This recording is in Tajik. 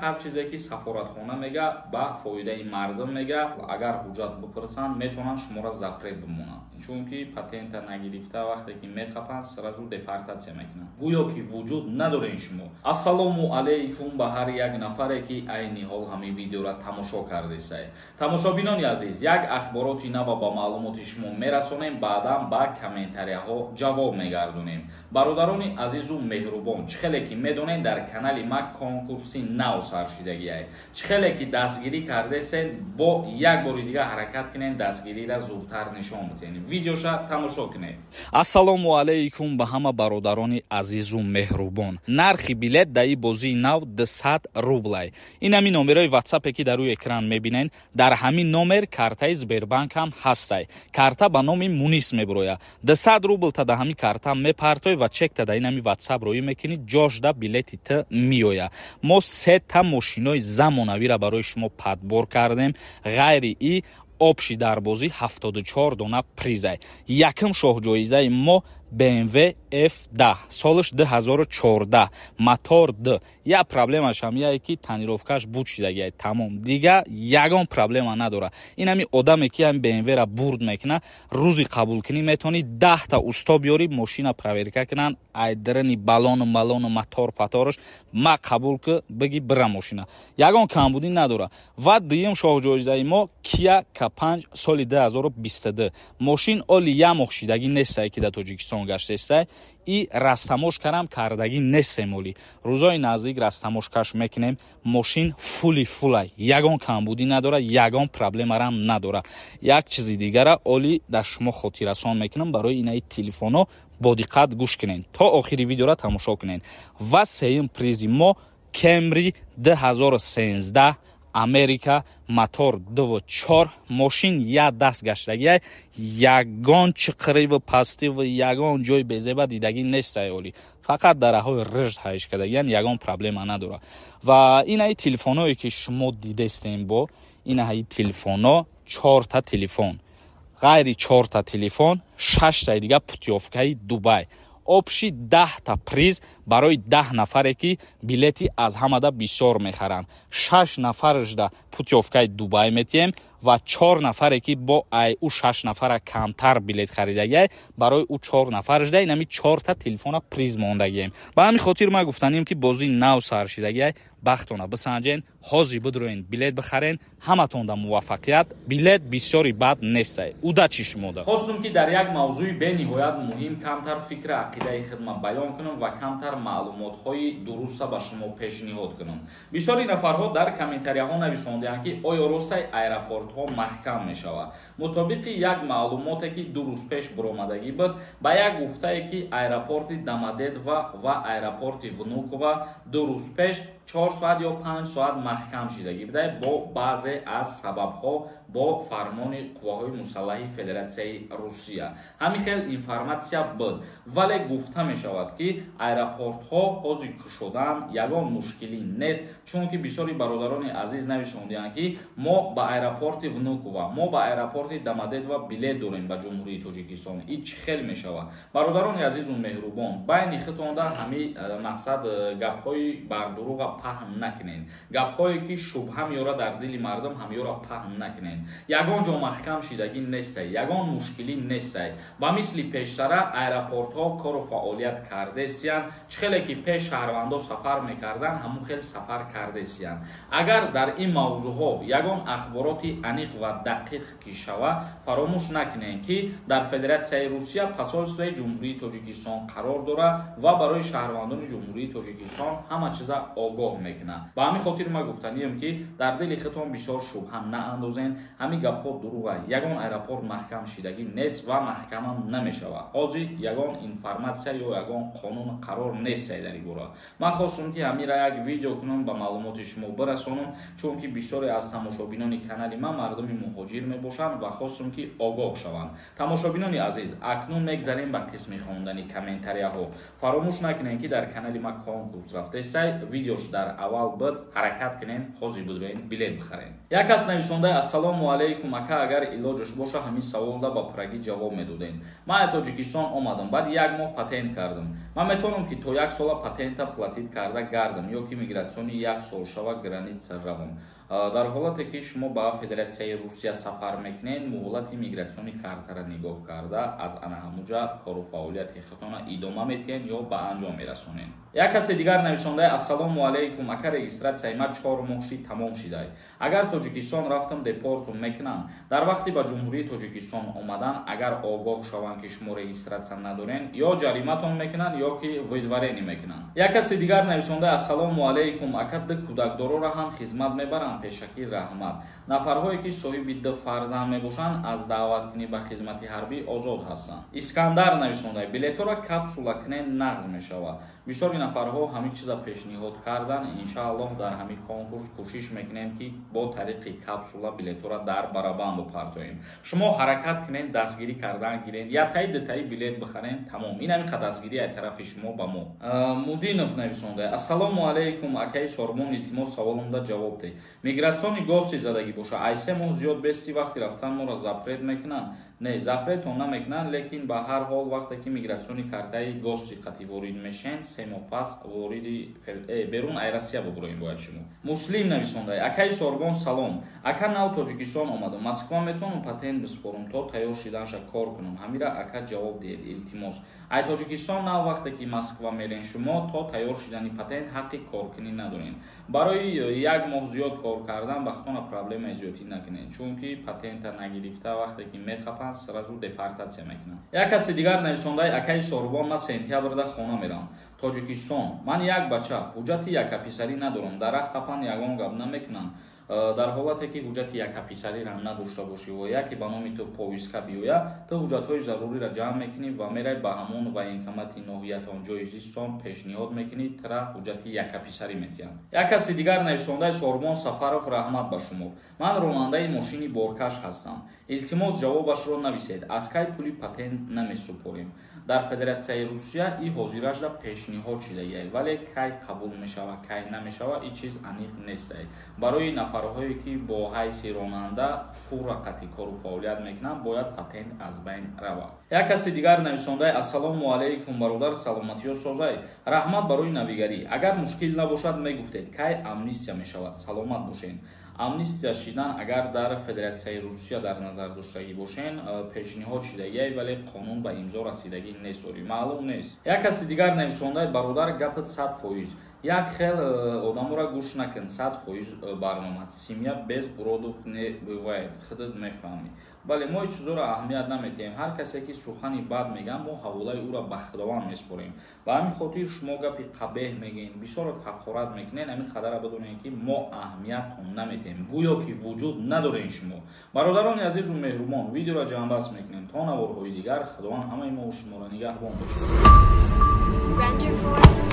Ҳар чизе ки сафоратхона мега, ба фоидаи мардум мега. Агар ҳуҷҷат бипурсанд, метавонанд шуморо запрет бимонанд, чунки патента нагирифта вақте ки меқапанд, сразу депортатсия мекунанд, гӯё ки вуҷуд надорен шумо. Ассалому алайкум ба ҳар як нафаре, ки айни ҳол ҳамин видеоро тамошо кардесай. Тамошобинони азиз, як ахбороти нава ба маълумоти шумо мерасонем, баъдан ба комментарияҳо ҷавоб мегардонем. Бародарони азизу меҳрубон, чӣ хеле ки медонед, дар канали ма конкурси нав саршидагиай. Чӣ хеле ки дастгирӣ кардесен, бо як бори дига ҳаракат кунем, дастгириро зудтар нишон битен. Видеоша тамошо кунед. Ассалому алайкум ба ҳама бародарони азизу меҳрубон. Нархи билет дар ин бозии нав 200 рублай. Ин ҳамин номерои ватсапе, ки дар рӯи экран мебинен, дар ҳамин номер картаи Сбербанк ҳам ҳастай. Карта ба номи Мунис мебурояд. 200 рубл та дар ҳамин карта мепартоӣ ва чекта дар ин ҳами ватсап роӣ мекунӣ, ҷошда билети т меояд. Мо сета мошинои замонавиро барои шумо подбор кардем. Ғайри и общий дар бозӣ 74 дона призай. Якум шоҳҷоизаи мо BMW F10, солаш 2014, мотор д. Як проблемаш ҳам яе, ки тонировкаш буд шидагиай, тамом, дига ягон проблема надорад. Ин ҳами одаме, ки ҳами BMW-ра бурд мекуна, рӯзи қабулкунӣ метавонӣ 10-та усто биёрӣ, мошина проверка кунанд, ай дарани балону малону мотор патораш ма қабул ки биги бира, мошина ягон камбудӣ надорад. Ва дуюм шоҳҷоизаи мо Kia K5, соли 2022. Мошин оли як моҳ шидагӣ нестай, ки дар Тоҷикистон гаштестай, и растаможкарам кардагӣ нестем. Оли рӯзои наздик растаможкаш мекунем. Мошин фули фулай, ягон камбудӣ надорад, ягон проблемарам надорад. Як чизи дигара оли дар шумо хотиррасон мекунам. Барои инаи телефоно бо диққат гӯш кунед, то охири видеора тамошо кунед. Ва сеюм призи мо Кемри 2013, Америка, мотор 2.4. Мошин як даст гаштагиай, ягон чиқириву пастиву ягон ҷои безеба дидагӣ нестай. Оли фақат дараҳои рыжд ҳайш кардагиян, ягон проблема надорад. Ва инаи телефоное, ки шумо дидестем, бо инаҳаи телефоно чорта телефон, ғайри чорта телефон шаштаи дига путёвкаи Дубай, общий 10-та приз барои 10 нафаре, ки билети аз ҳамада бисёр мехаранд. Шаш нафарашда путёвкаи Дубай метиҳем ва чор нафаре, ки бо ай ӯ шаш нафара камтар билет харидагиай, барои ӯ чор нафарашда инами чорта телефона приз мондагием. Ба ҳамин хотир ман гуфтанем, ки бозии нав сар шидагиай, бахтона бисанҷен, ҳозир бидроен, билет бихарен. Ҳаматонда муваффақият. Билет бисёри бад нестай. Удачи шумода. Хостум, ки дар як мавзӯи бениҳоят муҳим камтар фикри ақидаи хидмат баён кунам ва камтар маълумотҳои дуруста ба шумо пешниҳод кунам. Бисёри нафарҳо дар комментарияҳо нависондаанд, ки оё ростай аэропортҳо маҳкам мешавад. Мутобиқи як маълумоте, ки 2 рӯз пеш буромадагӣ буд, ба як гуфтае, ки аэропорти Домодедово ва аэропорти Внуково 2 рӯз пеш 4 соат ё 5 соат маҳкам шидагӣ буда бо баъзе аз сабабҳо, бо фармони қувваҳои мусаллаҳи Федератсияи Русия. Ҳамин хел информатсия буд, вале гуфта мешавад, ки аэропортҳо ҳозир кушодан ягон мушкилӣ нест, чунки бисёри бародарони азиз нависондианд, ки мо ба аэропорти Внуково, мо ба аэропорти Домодедово билет дорем ба Ҷумҳурии Тоҷикистон, и чӣ хел мешавад? Бародарони азизу меҳрубон, байни худтонда ҳамин мақсад гапҳои бардуруға паҳн накунед, гапҳое, ки шубҳа меёрад дар дили мардум, ҳамёра паҳн накунед. Ягон ҷо маҳкам шидагӣ нестай, ягон мушкилӣ нестай. Ба мисли пештара аэропортҳо кору фаъолият кардесиянд. Чӣ хеле ки пеш шаҳрвандо сафар мекарданд, ҳамун хел сафар кардесиянд. Агар дар ин мавзӯъҳо ягон ахбороти аниқ ва дақиқ ки шава, фаромӯш накунед, ки дар Федератсияи Русия посольствои Ҷумҳурии Тоҷикистон қарор дорад ва барои шаҳрвандони Ҷумҳурии Тоҷикистон ҳама чиза огоҳ мекунад. Ба ҳамин хотир ман гуфтанием, ки дар дили худтон бисёр шубҳа наандозен. Ҳамин гапҳо дуруға. Ягон аэропорт маҳкам шидагӣ нест ва маҳкамам намешавад. Ҳозир ягон информатсия ё ягон қонун қарор нестай дар ин бора. Ман хостум, ки ҳамира як видео кунам, ба маълумоти шумо бирасонам, чунки бисёре аз тамошобинони канали ман мардуми муҳоҷир мебошанд ва хостум, ки огоҳ шаванд. Тамошобинони азиз, акнун мегзарем ба қисми хондани комментарияҳо. Фаромӯш накунед, ки дар канали ма конкурс рафтесай. Видеош дар аввал буд, ҳаракат кунен, ҳозир будроен, билет бихарен. Як кас нависонда: ассалому алайкум ака, агар илоҷаш боша, ҳамин саволда ба пуррагӣ ҷавоб медодем. Ман аз Тоҷикистон омадам, баъд як моҳ патент кардам. Ман метавонам, ки то як сола патента платить карда гардам ё ки миграционный як сол шава, граница равам? Дар ҳолате ки шумо ба Федератсияи Русия сафар мекунед, муҳлати миграционный картара нигоҳ карда, аз ана ҳамуҷа кору фаъолияти худтона идома метиҳен ё ба анҷом мерасонед. Як касе дигар нависондаи: ассалому алайкум ака, регистратсияи ма 4 моҳ шид, тамом шидай. Агар Тоҷикистон рафтам, депортум мекунанд? Дар вақти ба Ҷумҳурии Тоҷикистон омадан, агар огоҳ шаванд, ки шумо регистратсия надорен, ё ҷариматон мекунанд, ё ки выдворение мекунанд. Як касе дигар нависондаи: ассалому алайкум ака, ду кӯдакдороро ҳам хизмат мебарам? Пешакӣ раҳмат. Нафарҳое, ки соҳиби ду фарзанд мебошанд, аз даъваткунӣ ба хизмати ҳарбӣ озод ҳастанд. Искандар нависондаи: билетҳоро капсула кунен, нағз мешавад. Бисёри нафарҳо ҳамин чиза пешниҳод кардан. Иншааллоҳ, дар ҳамин конкурс кӯшиш мекунем, ки бо тариқи капсула билетҳоро дар барабан бипартоем. Шумо ҳаракат кунен, дастгирӣ кардан гирен, яктаи, дутаи билет бихарен, тамом. Ин ҳамин дастгирӣ аз тарафи шумо ба мо. Мудинов нависонда: ассалому алайкум акаи Сормон, илтимос, саволумда ҷавоб деҳ. Миграционный гости задагӣ боша, ай 3 моҳ зиёд бести, вақти рафтан моро запрет мекунанд? Не, запретон намекунанд, лекин ба ҳар ҳол, вақте ки миграционный картаи гости қатӣ ворид мешен, 3 моҳ пас вориди берун ай Россия бубуроем бояд шумо. Муслим нависонда: акаи Сорбон, салом ака, нав Тоҷикистон омадам, Москва метавонам патент биспорам, то тайёр шиданша кор кунам? Ҳамира, ака, ҷавоб диҳед, илтимос. Ай Тоҷикистон нав вақте ки Москва мерен, шумо то тайёр шидани патент ҳаққи коркунӣ надоред. Барои як моҳ зиёд кор кардан ба хона проблемаи зиёдтӣ накунед, чунки патента нагирифта вақте ки меқапанд, сразу депортатсия мекунанд. Як каси дигар нависондаи: акаи Сорбон, ман сентябрда хона мерам, Тоҷикистон. Ман як бача, ҳуҷҷати якаписарӣ надорам. Дарахт қапан, ягон гап намекунанд? Дар ҳолате ки ҳуҷҷати якаписариро надошта бошӣ ва яке ба номи ту повестка биёяд, ту ҳуҷҷатҳои заруриро ҷамъ мекунӣ ва мерай ба ҳамон военкомати ноҳиятон, ҷои зистон, пешниҳод мекунӣ, тра ҳуҷҷати якаписарӣ метиҳанд. Як каси дигар нависондаи: Сорбон Сафаров, раҳмат ба шумо. Ман ронандаи мошини боркаш ҳастам. Илтимос, ҷавобашро нависед. Аз кай пули патент намесупорем? Дар Федератсияи Русия и ҳозиражда пешниҳод шидагиай, вале кай қабул мешава, кай намешава, и чиз аниқ нестай. Барои нафарҳое, ки бо ҳайси ронанда фура қати кору фаъолият мекунанд, бояд патент аз байн равад. Як каси дигар нависондаи: ассалому алайкум бародар, саломатиё созай, раҳмат барои навигарӣ. Агар мушкил набошад, мегуфтед, кай амнистия мешавад? Саломат бошед. Амнистия шидан, агар дар Федератсияи Русия дар назар доштагӣ бошен, пешниҳод шидагиай, вале қонун ба имзо расидагӣ нест, ори маълум нест. Як каси дигар нависондаи: бародар, гапат 100%. Як хел одаморо гӯш накун, 100% барномад. Семья без уродов не бывает, худат мефаҳмӣ. Бале, мо ин чизоро аҳамият наметиҳем. Ҳар касе ки сухани бад мегӯяд, мо ҳаволаи ӯро ба Худованд месупорем. Ба ҳамин хотир шумо гапи қабеҳ мегӯед, бисёро ҳақорат мекунед, ҳамин қадара бидонед, ки мо аҳамиятон наметиҳем, гӯё ки вуҷуд надорем шумо. Бародарони азизу меҳрубон, видеоро ҷамъбаст мекунем. То наворҳои дигар, Худованд ҳамаи мо шуморо нигаҳбон бошад. Render Forest.